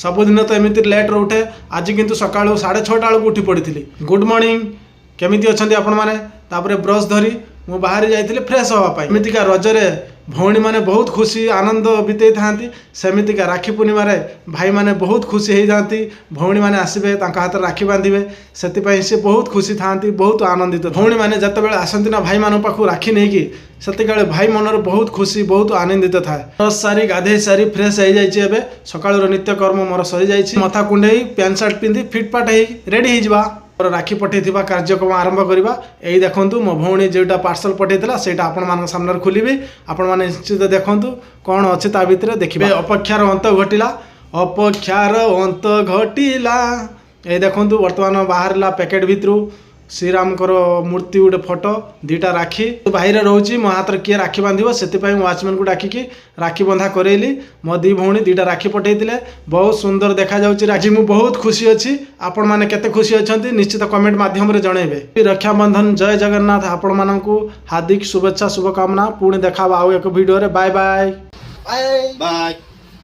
ସବୁଦିନ ତ ଏମିତି ଲେଟ୍ରେ ଉଠେ, ଆଜି କିନ୍ତୁ ସକାଳୁ 6:30 ବେଳକୁ ଉଠି ପଡ଼ିଥିଲି। ଗୁଡ୍ ମର୍ଣ୍ଣିଂ, କେମିତି ଅଛନ୍ତି ଆପଣମାନେ? ତାପରେ ବ୍ରସ୍ ଧରି ମୁଁ ବାହାରି ଯାଇଥିଲି ଫ୍ରେଶ୍ ହେବା ପାଇଁ। ଏମିତିକା ରଜରେ ଭଉଣୀମାନେ ବହୁତ ଖୁସି ଆନନ୍ଦ ବିତେଇଥାନ୍ତି, ସେମିତିକା ରାକ୍ଷୀ ପୂର୍ଣ୍ଣିମାରେ ଭାଇମାନେ ବହୁତ ଖୁସି ହେଇଯାଆନ୍ତି। ଭଉଣୀମାନେ ଆସିବେ, ତାଙ୍କ ହାତରେ ରାକ୍ଷୀ ବାନ୍ଧିବେ, ସେଥିପାଇଁ ସେ ବହୁତ ଖୁସି ଥାଆନ୍ତି, ବହୁତ ଆନନ୍ଦିତ। ଭଉଣୀମାନେ ଯେତେବେଳେ ଆସନ୍ତି ନା ଭାଇମାନଙ୍କ ପାଖକୁ ରାକ୍ଷୀ ନେଇକି, ସେତିକିବେଳେ ଭାଇ ମନରେ ବହୁତ ଖୁସି, ବହୁତ ଆନନ୍ଦିତ ଥାଏ। ବ୍ରସ୍ ସାରି, ଗାଧେଇ ସାରି ଫ୍ରେଶ୍ ହେଇଯାଇଛି। ଏବେ ସକାଳର ନିତ୍ୟକର୍ମ ମୋର ସରିଯାଇଛି। ମଥା କୁଣ୍ଡେଇ, ପ୍ୟାଣ୍ଟ ସାର୍ଟ ପିନ୍ଧି, ଫିଟଫାଟ ହେଇ ରେଡ଼ି ହେଇଯିବା। ମୋର ରାକ୍ଷୀ ପଠେଇଥିବା କାର୍ଯ୍ୟକ୍ରମ ଆରମ୍ଭ କରିବା। ଏଇ ଦେଖନ୍ତୁ, ମୋ ଭଉଣୀ ଯେଉଁଟା ପାର୍ସଲ ପଠେଇଥିଲା, ସେଇଟା ଆପଣମାନଙ୍କ ସାମ୍ନାରେ ଖୋଲିବି। ଆପଣମାନେ ନିଶ୍ଚିତ ଦେଖନ୍ତୁ କ'ଣ ଅଛି ତା ଭିତରେ, ଦେଖିବେ। ଅପେକ୍ଷାର ଅନ୍ତ ଘଟିଲା, ଅପେକ୍ଷାର ଅନ୍ତ ଘଟିଲା। ଏଇ ଦେଖନ୍ତୁ, ବର୍ତ୍ତମାନ ବାହାରିଲା ପ୍ୟାକେଟ୍ ଭିତରୁ ଶ୍ରୀରାମଙ୍କର ମୂର୍ତ୍ତି ଗୋଟେ ଫଟୋ, ଦୁଇଟା ରାକ୍ଷୀ। ବାହିରେ ରହୁଛି, ମୋ ହାତରେ କିଏ ରାକ୍ଷୀ ବାନ୍ଧିବ? ସେଥିପାଇଁ ମୁଁ ୱାଚମ୍ୟାନକୁ ଡାକିକି ରାକ୍ଷୀ ବନ୍ଧା କରେଇଲି। ମୋ ଦୁଇ ଭଉଣୀ ଦୁଇଟା ରାକ୍ଷୀ ପଠେଇଥିଲେ। ବହୁତ ସୁନ୍ଦର ଦେଖାଯାଉଛି ରାକ୍ଷୀ। ମୁଁ ବହୁତ ଖୁସି ଅଛି। ଆପଣମାନେ କେତେ ଖୁସି ଅଛନ୍ତି, ନିଶ୍ଚିତ କମେଣ୍ଟ ମାଧ୍ୟମରେ ଜଣାଇବେ। ରକ୍ଷାବନ୍ଧନ, ଜୟ ଜଗନ୍ନାଥ। ଆପଣମାନଙ୍କୁ ହାର୍ଦ୍ଦିକ ଶୁଭେଚ୍ଛା, ଶୁଭକାମନା। ପୁଣି ଦେଖା ହବ ଆଉ ଏକ ଭିଡ଼ିଓରେ। Bye bye. Bye. Bye.